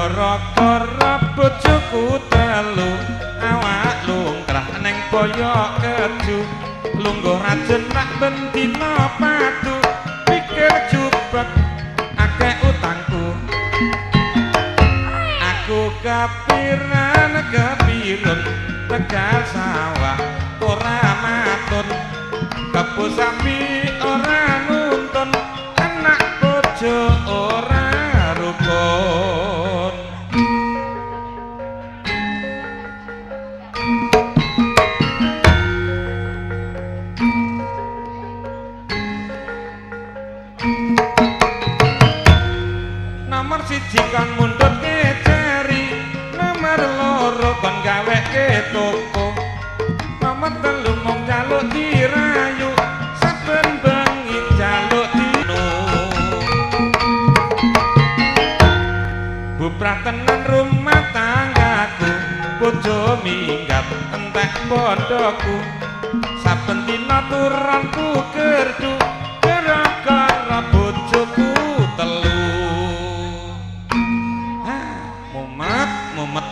Gara-gara bojoku telu awak lungkrah neng boyok keju lungguh rajen rak ben dina padu pikir jubek akeh utangku aku kepiran kepirun tegal sawah ora matun kebo sapi ora nuntun anak bojo ora rukun. Nomor siji kon mundhut keceri, nomor loro kon gaweke toko, nomor telu mung njaluk dirayu saben bengi njaluk dinu. Bubrah tenan rumah tanggaku, bojo minggat entek bondoku, saben dina turonku gerdu gara-gara bojoku telu. Hah, mumet mumet.